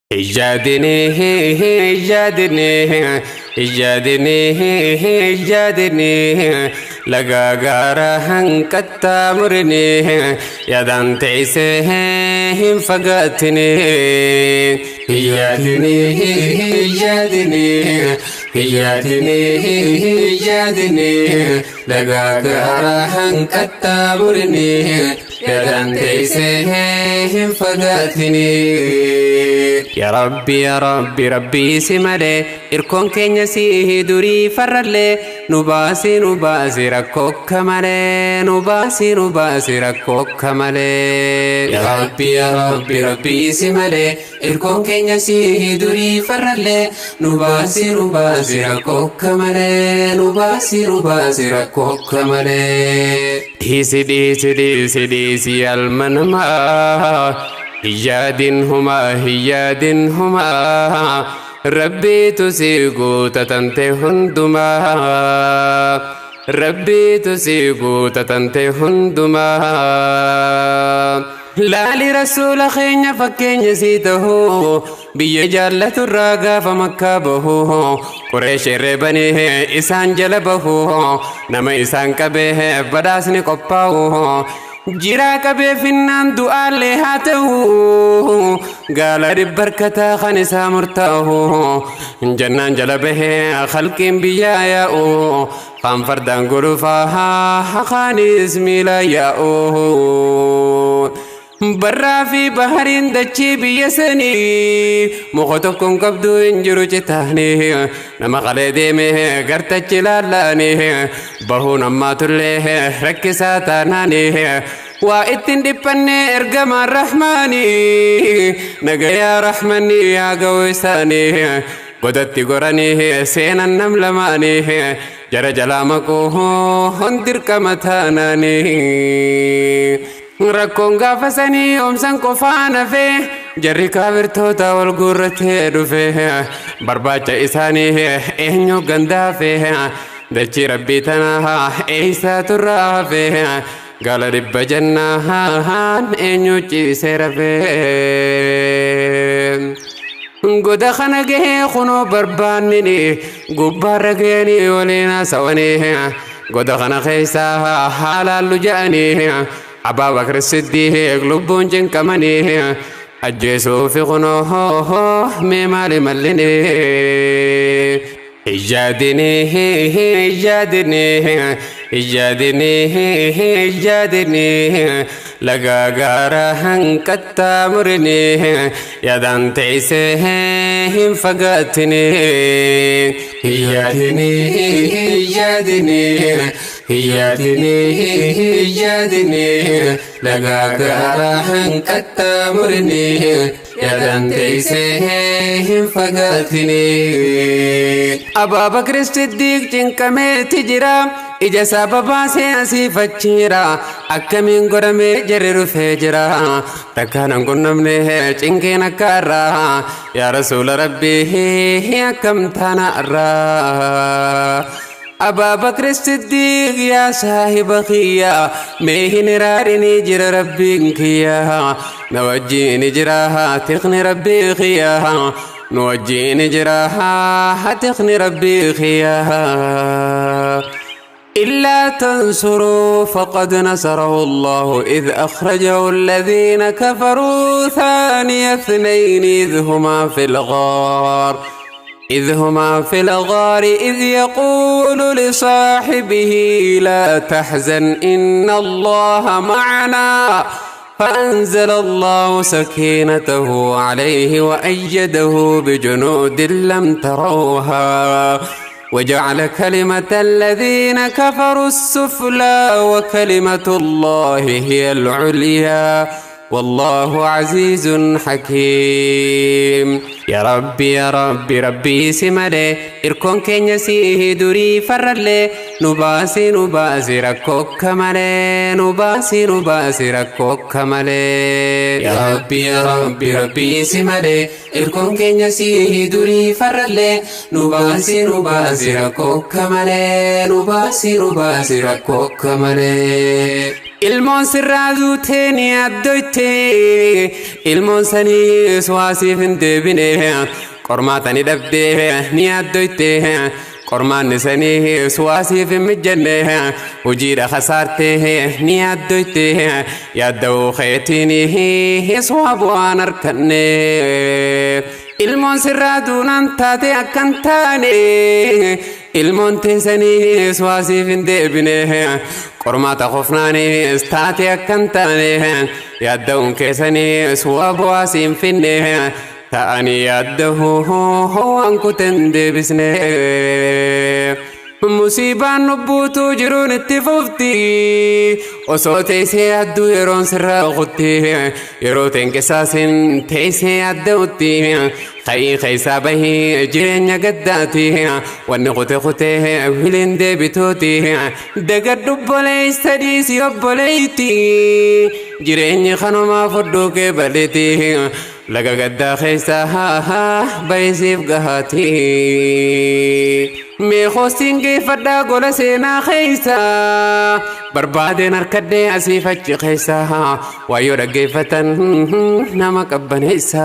Ijjaadinee ijjaadinee ijjaadinee ijjaadinee lagaa gaara hanqattaa murinee yaadaan teessee hin fagaatinee. Ijjaadinee ijjaadinee ijjaadinee ijjaadinee lagaa gaara hanqattaa murinee yaadaan teessee hin fagaatinee. Yaa Rabbi, yaa Rabbi, Rabbii si malee irkoon keenya si durii farrallee nu baasi, nu baasi rakkoo akka malee, nu baasi, nu baasi rakkoo akka malee. Yaa Rabbi, yaa Rabbi, Rabbii si malee irkoon keenya si durii farrallee nu baasi, nu baasi rakkoo akka malee, nu baasi, nu baasi rakkoo akka malee. Dhiisi, dhiisi, dhiisi, dhiisi alma namaa. Hiyyaadin humaa, hiyyaadin humaa, Rabbiitu si guutatante hundumaa, Rabbiitu si guutatante hundumaa. Laali rasuula keenya fakkeenya sii tahuu biyya jaallaturraa gaafa Makkaa bahuu Qureesh reebanii isaan jala bahuu nama isaan qabee badhaasni qophaa'u jiraa qabee finnaan du'aallee haa ta'u gaala dhibbarkataa kan isaa murtaa'u jennaan jala bahee khalqiin biyyaa yaa'u kan fardaan gulufaa kaanis miila yaa'u. Barraa fi bahariin dachii biyya sanii muka tokkoon qabdu hin jiru citaanii nama qalee deeme gartachi laallaanii bahuun ammaatullee rakkisaa taanaanii waa ittiin dhiphanne ergamaan rahmaanii nagayaa rahmanii yaa ga'u isaanii godatti goranii seenan nam lamaanii jara jalaa maquu hondirqama taanaanii. Rakkoon gaafa sanii oomsan qofaan hafee jarri kaafirtoota wal guurratee dhufe barbaacha isaanii eenyu gandaafe dachii rabbii tanaa eeysaa turraa hafe gaala dhibba jennaan eenyu ciisee rafee. Goda kana gahee kunoo barbaannini gubbaarra gahanii waliin haasawanii goda kana keessaa haalaallu ja'anii Abaa Bakr Siddiiq lubbuun cinqamanii ajjeesuufi kunoo mee maali mallinii. Ijjaadinii ijjaadinii ijjaadinii ijjaadinii lagaa gaara hanqattaa murinii yaadaan teessee hin fagaatinii. Ijjaadinii ijjaadinii ijjaadinii ijjaadinii lagaa gaara hanqattaa murinii yaadaan teessee hin fagaatinii. Abaa Bakr Siddiiq cinqameeti jira ija isaa babaasee asii fachiira akkamiin godhamee jarri dhufee jira takkaan hin qunnamne cinqeen akka irraa yaa rasuula rabbii akkam taana irraa. Abaa Bakr Siddiiq yaa saahiba kiyya mee hin iraadhinii jira rabbiin kiyya na wajjiin jira tiqni rabbii kiyya nu wajjiin jira tiqni rabbii kiyya. إلا تنصروا فقد نصره الله إذ أخرجه الذين كفروا ثاني اثنين إذ هما في الغار إذ يقول لصاحبه لا تحزن إن الله معنا فأنزل الله سكينته عليه وأيده بجنود لم تروها وجعل كلمة الذين كفروا السفلى وكلمة الله هي العليا والله عزيز حكيم. يا ربي، يا ربي، ربي si malee irkoon keenya si durii farrallee nu baasi, nu baasi rakkoo akka malee, nu baasi, nu baasi rakkoo akka malee. Yaa Rabbi, yaa Rabbi, Rabbii si malee irkoon keenya si durii farrallee nu baasi, nu baasi rakkoo akka malee, nu baasi, nu baasi rakkoo akka malee. Ilmoon sirraa duutee ni addoyte, ilmoon sanii suwaasiif hin deebine. Qormaata ni dhabdee ni addoyte, qormaanni sanii suwaasiif hin mijanne. Hojiidha kasaartee ni addoyte, yaadda'uu keetiin suwaa bu'aan arkanne. Ilmoon sirraa duunaan taate akkan taane, ilmoon teessanii suwaasiif hin deebine. Qormaata qofnaanis taate akkan taane, yaadda'uun keessanii suwaa bu'aa siin finne. Ta'anii yaadda'uu waan kuten deebisne. Musiibaan lubbuutuu jiruun itti fufti. Osoo teessee adduu yeroon sirraa kutti. Yeroo teenqisaasin teessee adda'utti. Ka'ii keessaa bahii jireenya gaddaati. Wanni kute kutee wiliin deebituuti. Dagadhu obboleessa, dhiisii obboleetti. Jireenyi kanumaa fudhuu kee baleeti. Laga gaddaa keessaa bayisiif gahaati. Meeqoostiin geeffadhaa gola seenaa keessa. Barbaadeen harkadhee asiif achi keessa. Waayyoo dhaggeeffatan nama qabbaneessa.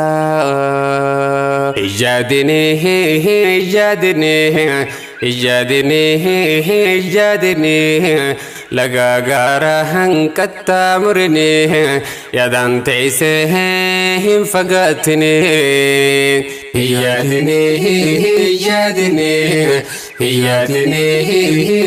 Ijjaadinee, ijjaadinee, ijjaadinee, ijjaadinee, laga gaara hanqattaamurinee, yaadaan teessee hin fagaatinee. Ijjaadinee, ijjaadinee, ijjaadinee,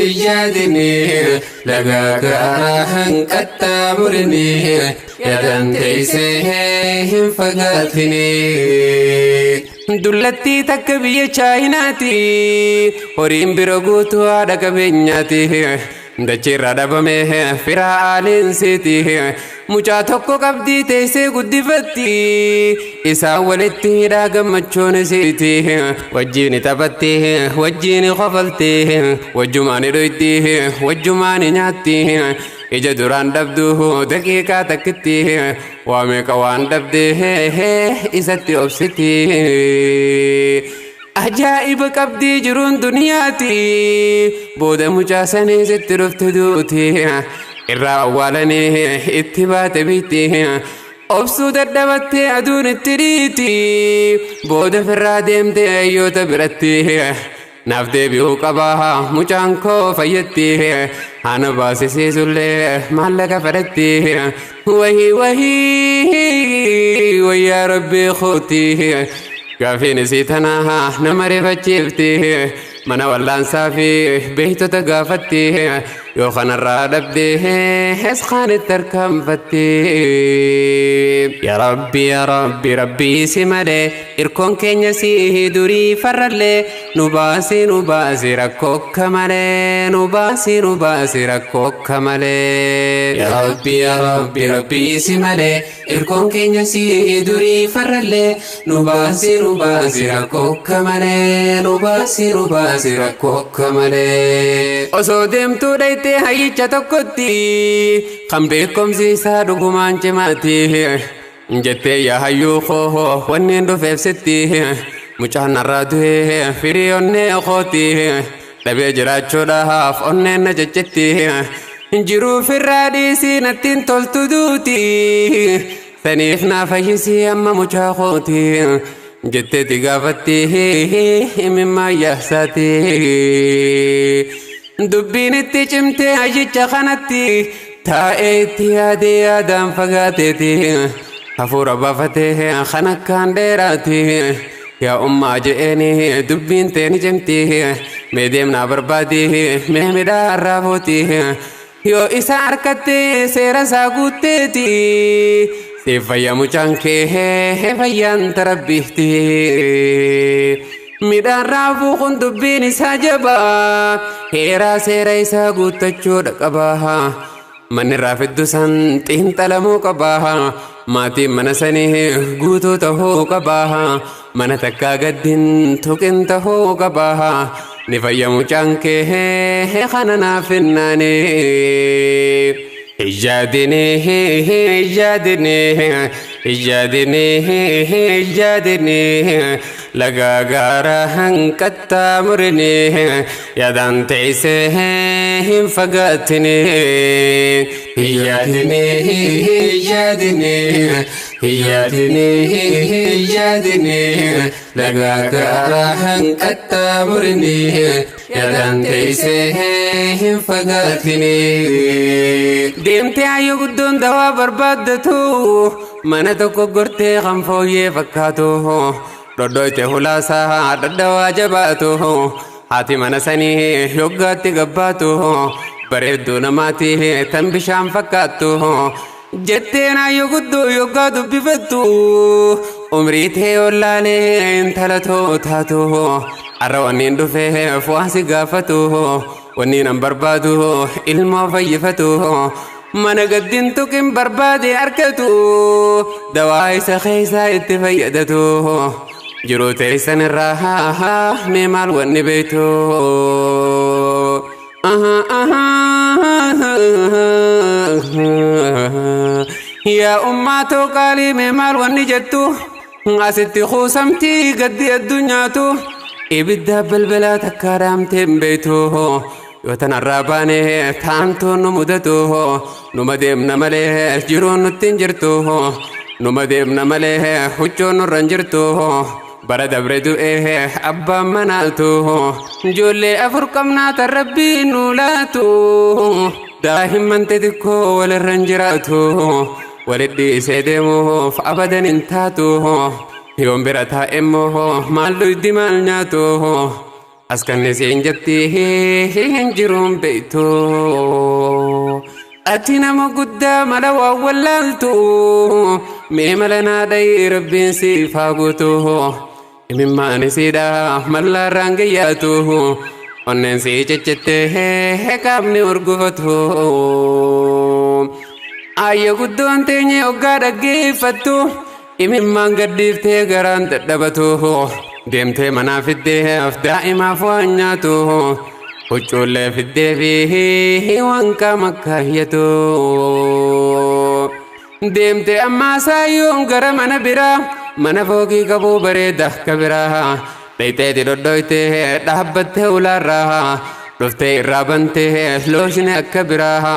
ijjaadinee, laga gaara hanqattaamurinee, yaadaan teessee hin fagaatinee. Dullattii takka biyya Chaayinaati. Horiin bira guutuu haadha qabeenyaati. Dachiirra dhabame firaa aaleensiiti. Mucaa tokko qabdii teessee guddifatti. Isaan walitti hidhaa gammachuun isiiti. Wajjiin taphatti, wajjiin kofalti, wajjumaan dhoyti, wajjumaan nyaatti. Ija duraan dhabdu daqiiqaa takkitti waa meeqa waan dhabde isatti obsiti. Ajaa'iba qabdii jiruun duniyaati. Booda mucaa sanii sitti dhufte duuti. Irraa awwaalanii itti baate biitti. Obsuu dadhabattee aduun itti dhiiti. Booda firraa deemte hayyoota biratti. Naaf deebi'uu qaba mucaan koo fayyatti. Haana baasisiisullee maallaqa fedhatti. Wahii, wahii, wayyaa rabbii kooti. Gaafiin isii tana nama rifachiifti. Mana wallaansaa fi beektota gaafatti. Yoo kanarraa dhabde esqaanitti harkaanfatti. Yaa Rabbi, yaa Rabbi, Rabbii si malee irkoon keenya si durii farrallee, nu baasi, nu baasi rakkoo akka malee, nu baasi, nu baasi rakkoo akka malee. Yaa Rabbi, yaa Rabbi, Rabbii si malee irkoon keenya si durii farrallee, nu baasi, nu baasi rakkoo akka malee, nu baasi, nu baasi rakkoo akka malee. Osoo deemtuu dhayitee hayyicha tokkotti kan beekumsi isaa dhugumaan cimaati. Jettee, yaa hayyuu koo, wanneen dhufeef sitti, mucaan narraa du'ee firii onnee kooti, dhabee jiraachuudhaaf onneen na jeccetti, jiruu firraa dhiisii natti hin toltu duuti, saniif naa fayyisii amma mucaa kooti, jetteeti gaafatti imimmaan yaabsaati. Dubbiin itti cimtee hayyicha kanatti taa'ee itti yaadee yaadaan fagaateeti. Hafuura baafatee kan akkaan dheeraati. Yaa ummaa je'eeni, dubbiin teeni cimti. Mee deemnaa barbaadi, mee midhaan raafuuti. Yoo isa harkatte seera isaa guutteeti. Siif fayya mucaan kee, fayyaan tarabbiifti. Midhaan raafuu kun dubbiin isaa jabaa. Heeraa seera isaa guuttachuudha qaba. Manni raafiddu san xiinxalamuu qaba. Maatiin mana sanii guutuu tahuu qaba. Mana takkaa gaddin tuqin tahuu qaba. Ni fayya mucaan kee kana naaf hinnaane. Ijjaadinee, ijjaadinee, Ijjaadinii ijjaadinii lagaa gaara hanqattaamurinii yaadaan teessee hin fagaatinii. Ijjaadinii ijjaadinii ijjaadinii ijjaadinii lagaa gaara hanqattaamurinii yaadaan teessee hin fagaatinii. Deemtee hayyuu guddoon dawaa barbaaddatu mana tokko gortee kan fooyyee fakkaatu dhodhoyte hulaasaa dhadhawaa jabaatu haati mana sanii yoggaatti gabbaatu bareedduu namaati tan bishaan fakkaattu jetteen hayyuu guddoo yoggaa dubbifattu umrii tee ollaalee intala too taatu arra wanniin dhufee fuwaasi gaafatu wanniin an barbaadu ilmoo fayyifatu mana gaddin tuqin barbaade argatu dawaa isa keessaa itti fayyadatu jiruu teessan irraa mee maal wanni beektu. Yaa ummaatoo qaalii mee maal wanni jettu asitti kuusamtii gaddi addunyaatu ibidda balbalaa takkaa dhaamtee hin beektu. Yoo tanarraa baane taantuun nu mudatu numa deemna malee jiruun nutti hin jirtu numa deemna malee huccuun nurra hin jirtu bara dabre du'ee abbaan manaatu ijoollee afur qabnaa tan rabbiin nu laatu daa'imman xixiqqoo walirra hin jiraatu walitti dhiisee deemuuf abadan hin taatu yoon bira taa'e immoo maal dhuydi maal nyaatu. Askanni jetti hin jiruun beektu. Ati nama guddaa mala waan wallaaltu mee mala naa dhayi rabbiin siif haa guutu. Imimmaan isiidha mallaarraan gayyaatu onneen sii ciccittee qaamni urgufatu. Ayya guddoon teenye hoggaa dhaggeeffattu imimmaan gaddiiftee garaan dadhabatu. Deemtee manaa fiddee daa'imaaf waan nyaatu huccuullee fiddee fi waan qaama kaayyatu. Deemtee ammaa saayyoon gara mana biraa mana fookii qabuu bareeda akka biraa dhayxeeti dhodhoytee dhaabbattee ulaarraa dhuftee irraa bantee looshine akka biraa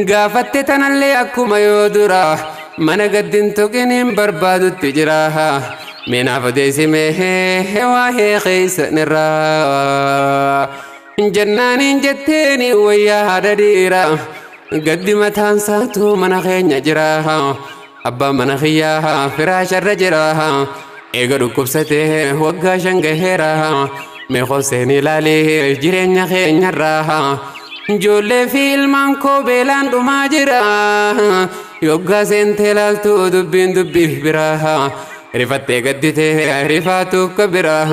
gaafatte tanallee akkuma yoo duraa mana gaddin tuqiniin barbaadutti jira. Meenaaf odeessimee waa'ee keessan irraa jennaaniin jetteeni wayyaa haadha dhiiraa gaddi mataan saatu mana keenya jira abbaan mana kiyyaa firaasharra jira eega dhukkubsatee waggaa 5 gaheera mee qoseen ilaalee jireenya keenyarraa ijoollee fi ilmaan koo beelaan dhumaa jira yoggaa seentee ilaaltu dubbiin dubbii biraa. Rifattee gadditee rifaatu akka biraa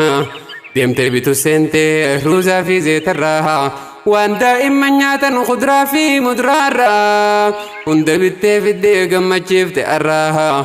deemtee bitu seentee ruuzaa fi zeetarraa waan daa'imman nyaatan kuduraa fi muduraarraa hunda bittee fiddee gammachiifte arraa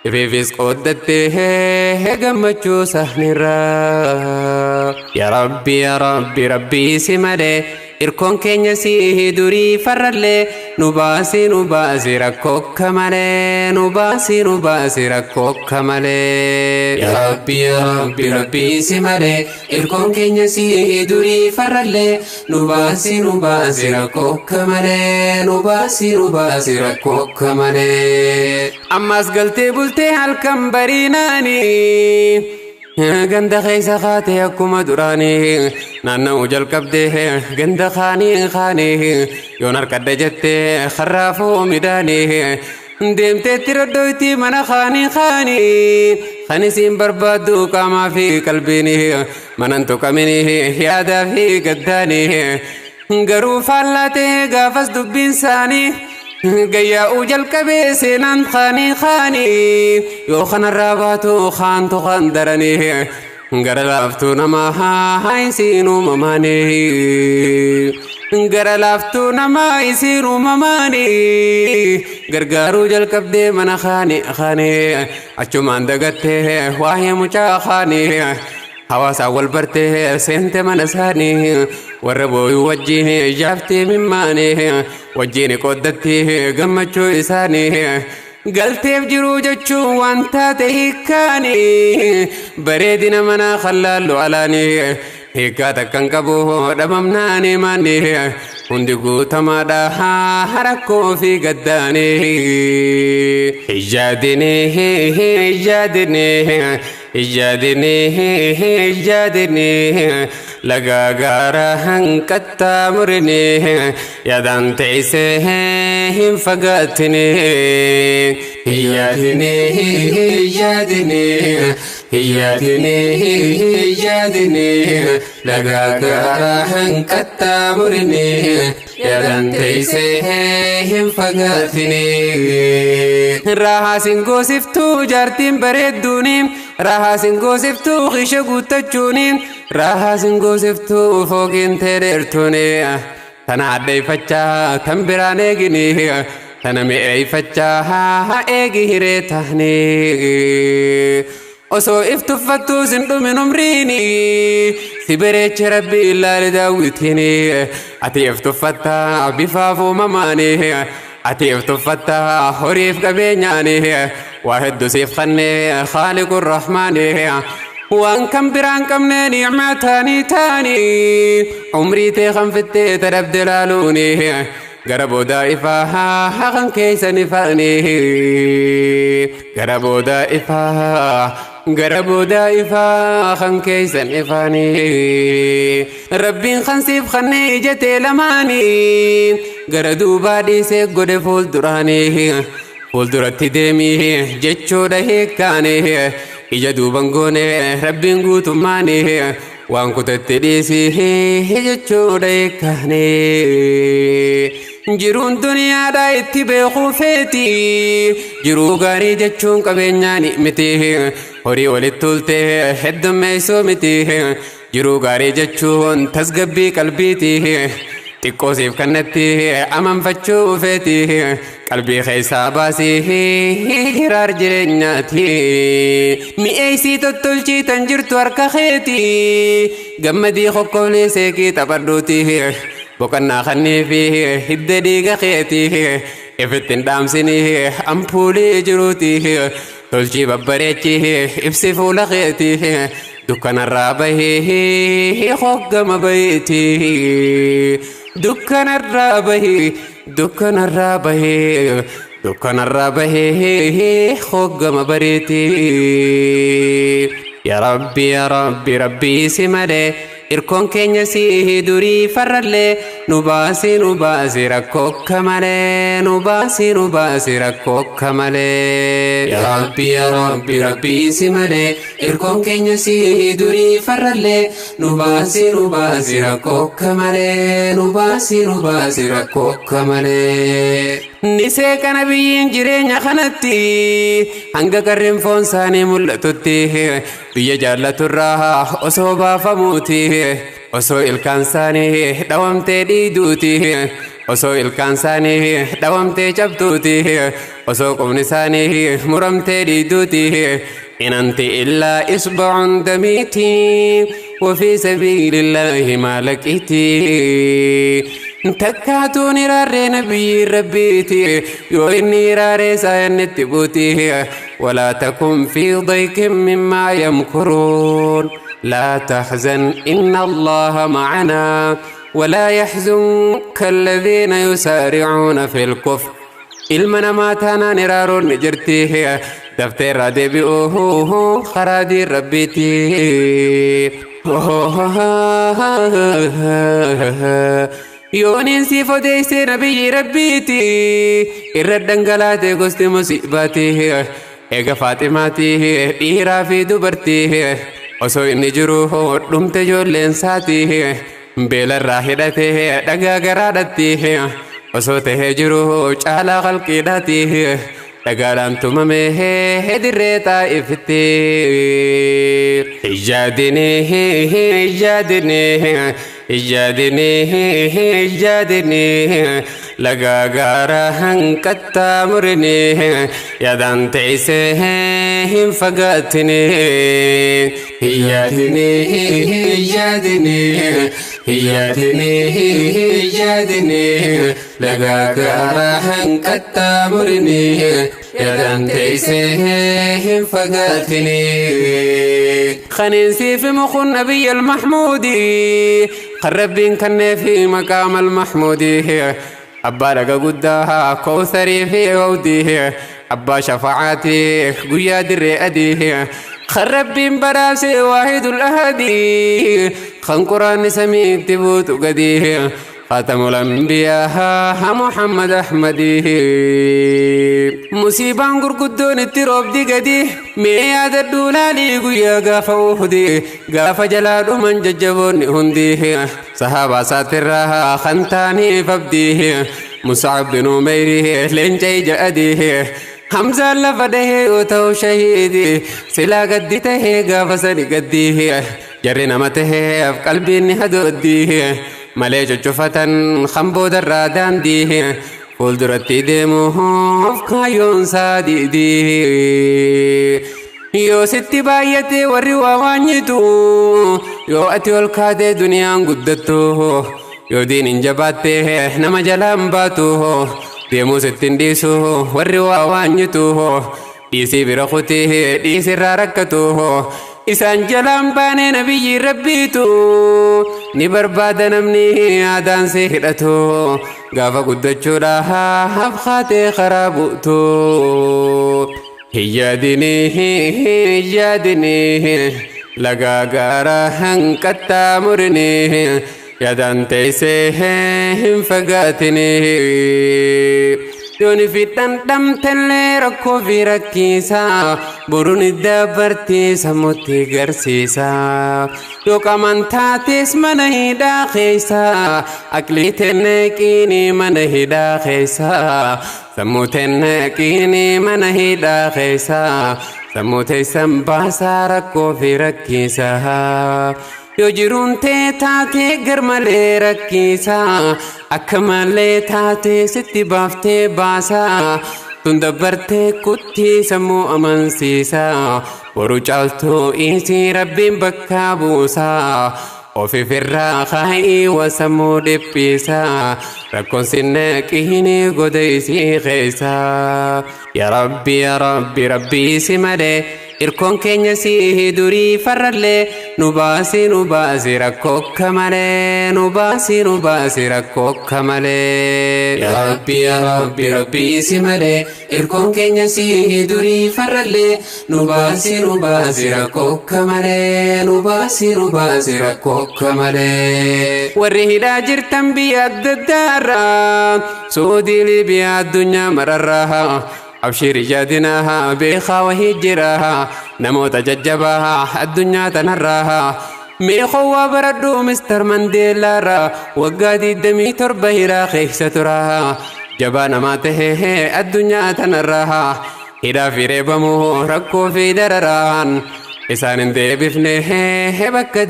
ifeefis qooddattee gammachuu sahnirraa. Yaa Rabbi yaa Rabbi Rabbii si malee irkoon keenya si durii farrallee nu baasi nu baasi rakkoo akka malee nu baasi nu baasi rakkoo akka malee. Yaa Rabbi yaa Rabbi Rabbii si malee irkoon keenya si durii farrallee nu baasi nu baasi rakkoo akka malee nu baasi nu baasi rakkoo akka malee. Ammas galtee bultee halkan bariinaanii. Ganda keessa kaatee akkuma duraanii naanna'uu jalqabdee ganda kaanii kaanii yoon harkadha jettee karraafuu midhaanii deemteetti roddoyti mana kaanii kaanii kan isiin barbaaddu qaamaa fi qalbiinii manan tuqaminii yaadaa fi gaddaanii garuu faallaa ta'ee gaafas dubbiin isaanii. Gayyaa'uu jalqabee seenaan kaanii kaanii yoo kanarraa baatu kaantu kan daranii gara laaftuu namaa haa isiin uumamaanii gara laaftuu namaa isiin uumamaanii gargaaruu jalqabdee mana kaanii kaanii achumaan dagattee waa'ee mucaa kaanii hawaasaan wal bartee seente mana isaanii warra booyuu wajjin jaaftee mimmaanii wajjin qooddattee gammachuu isaanii Galteef jiruu jechuun waan taate hiikkaani bareedina manaa khallaallu alaani hiikkaa takkan qabu dhabamnaani maanni hundi guutamaadha rakkoo fi gaddaani. Ijjaadini ijjaadini ijjaadini ijjaadini lagaa gaara hanqaxxaamurini yaadaan teessee hin fagaatini. Ijjaadini ijjaadini ijjaadini ijjaadini lagaa gaara hanqaxxaamurini yaadaan teessee hin fagaatini. Raahaa singoosiftuu jaartiin bareedduuni raahaa singoosiftuu qisha guuttachuuni raahaa singoosiftuu fooqiin teedheertuuni tana addeeffachaa tan biraan eegini tana mi'eeffachaa eegi hiree tahni. Osoo if tuffattuu sin dhumin umriini si bareeche rabbi ilaali daawwitiini ati if tuffattaa bifaaf uumamaani ati if tuffattaa horiif qabeenyaani waa hedduu siif kennee khaaliqu rahmaani waan kan biraan qabne nicmaa taanii taanii umrii tee kan fittee tadhabde laaluuni gara boodaa ifaa kan keessan ifaanii gara boodaa ifaa gara boodaa ifaa kan keessan ifaanii rabbiin kan siif kennee ija tee lamaanii gara duubaa dhiisee godhe fuulduraanii fuulduratti deemii jechuudha hiikkaanii ija duuban goone rabbiin guutummaanii waan kutatti dhiisii jechuudha hiikkaanii. Jiruun duniyaadhaa itti beekuu feeti jiruu gaarii jechuun qabeenyaan miti horii walitti tultee heddummeessuu miti jiruu gaarii jechuun tasgabbii qalbiiti xiqqoo siif kannatti amanfachuu feeti qalbii keessaa baasii hiraar jireenyaati mi'eessii tottolchii tan jirtu harka keeti gammadii kokkolee seeqii taphadhuuti boqonnaa kannii fi hidda dhiiga keeti ifitti hin dhaamsinii ampuulii jiruuti tolchii babbareechi ibsi fuula keeti dukkanarraa bahii hoggama bahiiti dukkanarraa bahii dukkanarraa bahii dukkanarraa bahii hoggama bareeti. Yaa Rabbi yaa Rabbi Rabbii si malee irkoon keenya si durii farrallee nu baasi nu baasi rakkoo akka malee nu baasi nu baasi rakkoo akka malee. Yaa Rabbi yaa Rabbi Rabbii si malee irkoon keenya si durii farrallee nu baasi nu baasi rakkoo akka malee nu baasi nu baasi rakkoo akka malee. Ni seeqana biyyiin jireenya kanatti hanga qarreen foon isaanii mul'atutti biyya jaallaturraa osoo baafamuuti osoo ilkaan isaanii dhawamtee dhiiduuti osoo ilkaan isaanii dhawamtee cabduuti osoo qubni isaanii muramtee dhiiduuti in anti illaa isba'un damiiti وفي سبيل الله ما لقيتي takkaatuun iraarree nabiyyi rabbiiti yoo inni iraaree saayanitti buuti walaa takun fi daykin mimmaa yamkuruun laa taxzan inna allaha macanaa ولا يحزنك الذين يسارعون في الكفر ilma namaa taanaan iraaroon ni jirti daftee irraa deebi'uu karaa rabbiiti. Yooniin siif odeessee nabiyyi rabbiiti irra dhangalaatee gosti musiibaati eega Faaximaati dhiiraa fi dubartii osoo inni jiru dhumte ijoolleen isaati beelarraa hidhatee dhagaa garaadhatti osoo tahee jiru caalaa qalqiidhaati dhagaadhaan tumamee dirree xaa'ifitti. Ijjaadini ijjaadini ijjaadini ijjaadini lagaa gaara hanqaxxaamurini yaadaan teessee hin fagaatini. Ijjaadini ijjaadini ijjaadini ijjaadini lagaa gaara hanqaxxaamurini Yaadaan teessee hin fagaatini. Qaneensiif mukun nabiyya almahmuudi kan rabbiin kanneefi maqaama almahmuudi abbaa dhaga guddaa kowsarii fi hawdii abbaa shafa'aatii guyyaa dirree adii kan rabbiin badhaase waahidul ahadii kan quraanni samiitti buutu gadii خاتم الأنبياء محمد أحمدي. مصيبان غرغدون التروب دي قدي مياد الدولالي قيا قافا وهدي قافا جلال من ججبون هندي صحابة ساترها خنتاني فبديه مصعب بن عميره لنجي جأديه حمزة لفده وتو شهيدي سلا قدته قافا سني قديه جرنا مته في قلبي نهدوديه malee cuccufatan kan boodarraa daandii fuulduratti deemuuf kaayyoon isaa diidii. Yoo sitti baay'ate warri waa waanyitu yoo ati ol kaatee duniyaan guddattu yoo diin hin jabaatte nama jalaan baatu deemuu sitti hin dhiisu warri waa waanyitu dhiisii bira kutee dhiisirraa rakkatu. Isaan jalaan baanee nabiyyi rabbiitu ni barbaada namni aadaan si hidhatu gaafa guddachuudhaaf kaatee karaa bu'tu. Hiyyaadinii hiyyaadinii lagaa gaara hanqaxxaamurinii yaadaan teessee hin fagaatinii. Yooni fi dhandhamtellee rakkoo fi rakkisaa boruun dabartii sammuutti garsiisa. Yoo qaamaan taates mana hidhaa keessa aqlii tenneeqiini mana hidhaa keessa sammuu tenneeqiini mana hidhaa keessa sammuu teessan baasaa rakkoo fi rakkisaa. Yoo jiruun tee taatee garmalee rakkisaa akka malee taatee sitti baaftee baasaa tun dabbartee kuttii sammuu amansiisaa boru caaltuu isii rabbiin bakkaa buusaa ofifirraa kaa'ii wasammuu dhiphisaa rakkoon sinneeqiini goda isii keessaa. Yaa Rabbi yaa Rabbi rabbii si malee irkoon keenya si durii farrallee nu baasi nu baasi rakkoo akka malee nu baasi nu baasi rakkoo akka malee. Yaa Rabbi yaa Rabbi rabbii si malee irkoon keenya si durii farrallee nu baasi nu baasi rakkoo akka malee nu baasi nu baasi rakkoo akka malee. Warri hidhaa jirtan biyya adda addaarraa Suudii Liibiyaa addunyaa mararraa. Abshir yaadinaa beekaa wahii jira namoota jajjabaa addunyaa tanarraa meeqoo waa baradhu Mister Mandeelaarraa waggaa 27 hidhaa keessa tura jabaa namaa tahee addunyaa tanarraa hidhaa fi reebamuu rakkoo fi dararaan isaan hin deebifne bakka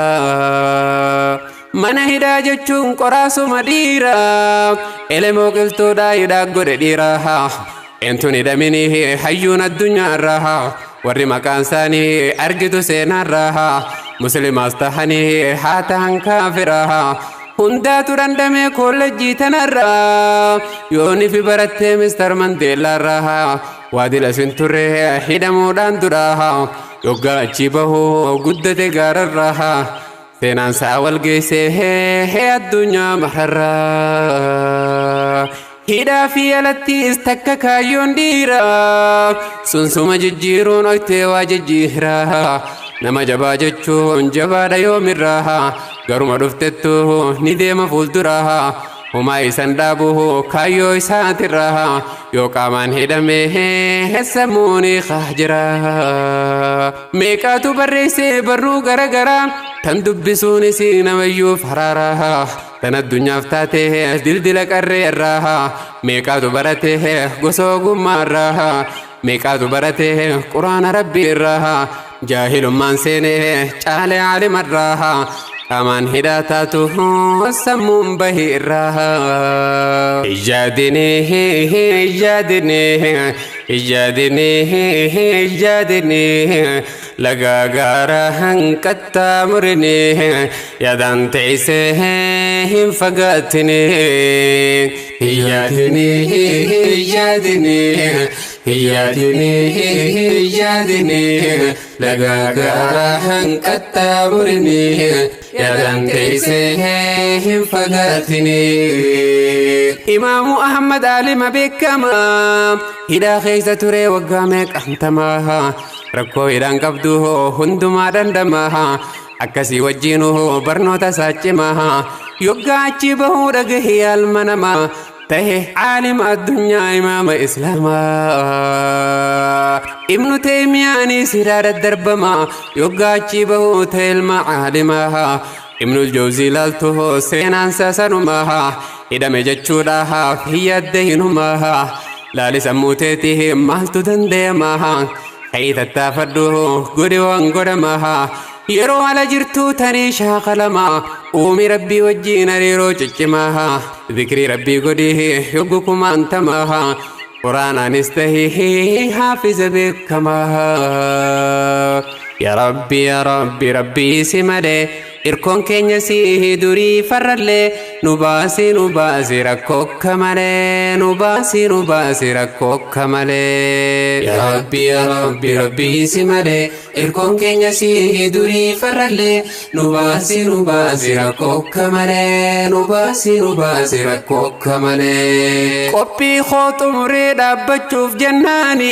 deemanirraa. Mana hidhaa jechuun qoraasuma dhiiraa elemoo qilxuudhaa hidhaa godhe dhiiraa entuun hidhamini hayyuun addunyaarraa warri maqaan isaanii argitu seenaarraa muslimaas tahanii haa tahan kaafiraa hundaatu dhandhamee koolleejjii tanarraa yooni fi barattee Mister Mandeelaarraa waadila sin turre hidhamuudhaan duraa yoggaa achi bahuu guddate gaararraa seenaan isaa wal geessee addunyaa mararraa. Hidhaa fi alattis takka kaayyoon dhiiraa sunsuma jijjiiruun oytee waa jijjiiraa nama jabaa jechuun jabaadha yoomirraa garuma dhuftettu ni deema fuulduraa homaa isan dhaabu kaayyoo isaatirraa yoo qaamaan hidhamee sammuun jira. Meeqaatu barreessee barruu garagaraa tan dubbisuunis namayyuuf haraaraa tan addunyaaf taate dildila qarreerraa meeqaatu barate gosa ogummaarraa meeqaatu barate quraana rabbiirraa jaahilummaan seenee caalee caalimarraa qaamaan hidhaa taatu sammuun bahi irraa. Ijjaadinii ijjaadinii ijjaadinii ijjaadinii Lagaa gaara hanqaxxaamurini yaadaan teessee hin fagaatini. Hiyyaadini hiyyaadini hiyyaadini hiyyaadini lagaa gaara hanqaxxaamurini yaadaan teessee hin fagaatini. Imaamu Ahmad aalima beekamaa hidhaa keessa ture waggaa meeqantamaa, rakkoo hidhaan qabdu hundumaa dandamaa, akkasii wajjin barnoota isaa cimaa, yoggaa achi bahuu dhagahi alma namaa tahe caalima addunyaa imaama islaamaa. Ibnu Teemiyaanis hidhaa daddarbamaa, yoggaa achi bahuu ta'e ilma caalimaa. Ibnul Jawzii laaltu seenaan sasanumaa hidhame jechuudhaaf hin yaadde hinumaa. Laali sammuu teetii maaltu danda'amaa? Ka'ii tattaafadhu godhi waan godhamaa. Yeroo ala jirtu tanii shaakalamaa, uumi rabbii wajjiin hariiroo ciccimaa, zikrii rabbii godhi yoggu kumaantamaa, quraanaanis tahii haafiza beekamaa. Yaa Rabbi, yaa Rabbi, Rabbii si malee irkoon keenya si durii farrallee, nu baasi nu baasi rakkoo akka malee, nu baasi nu baasi rakkoo akka malee. Yaa Rabbi, yaa Rabbi, Rabbii si malee irkoon keenya si durii farrallee, nu baasi nu baasi rakkoo akka malee, nu baasi nu baasi rakkoo akka malee. Qophii koo xumuree dhaabbachuuf jennaani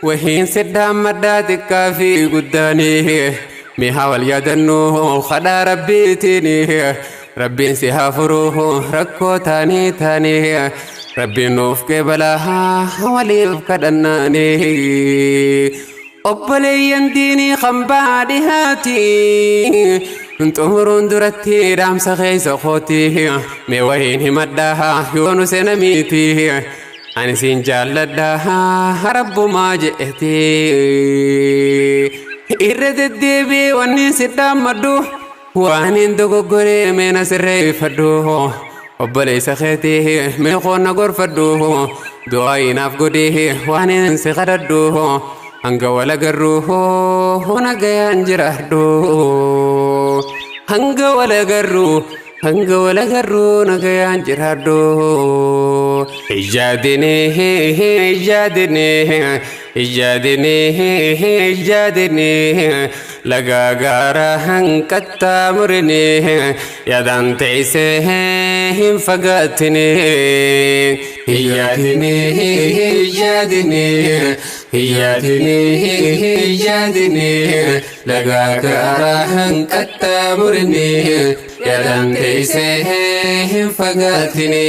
wahiin siddaan maddaa xiqqaa fi guddaanii. Miha wal yaadannoo kadhaa rabbiitiin, rabbiin si haa furuu rakkoo taanii taanii, rabbiin nuuf qeebalaa waliif kadhannaanii. Obboleeyyan diinii kan baadhihaati xumuruun duratti dhaamsa keessa kooti mee wahiin himadhaa yoo nu seenamiiti, ani siin jaalladhaa rabbumaa je'eeti. Irra deddeebi'ee wanni si dhaammadhu waan hin dogoggoree meena sirreeffadhu, obboleessa keetii mee qoonna gorfadhu, du'aa inaaf godhee waan hin si kadhadhu, hanga wal agarru nagayaan jiraadhu, hanga wal agarru, hanga wal agarru nagayaan jiraadhu. Ijjaadini ijjaadini ijjaadini ijjaadini lagaa gaara hanqaxxaamurini yaadaan teessee hin fagaatini. Ijjaadini ijjaadini ijjaadini ijjaadini lagaa gaara hanqaxxaamurini yaadaan teessee hin fagaatini.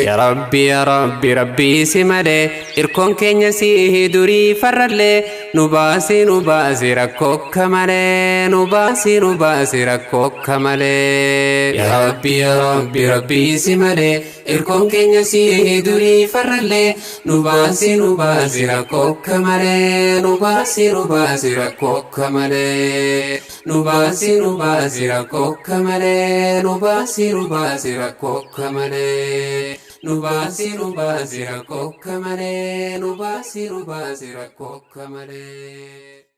Yaa Rabbi, yaa Rabbi, Rabbii si malee irkoon keenya si durii farrallee, nu baasi nu baasi rakkoo akka malee, nu baasi nu baasi rakkoo akka malee. Yaa Rabbi, yaa Rabbi, Rabbii si malee irkoon keenya si durii farrallee, nu baasi nu baasi rakkoo akka malee, nu baasi nu baasi rakkoo akka malee, nu baasi nu baasi rakkoo akka malee, nu baasi nu baasi rakkoo akka malee, nu baasi nu baasi rakkoo akka malee, nu baasi nu baasi rakkoo akka malee.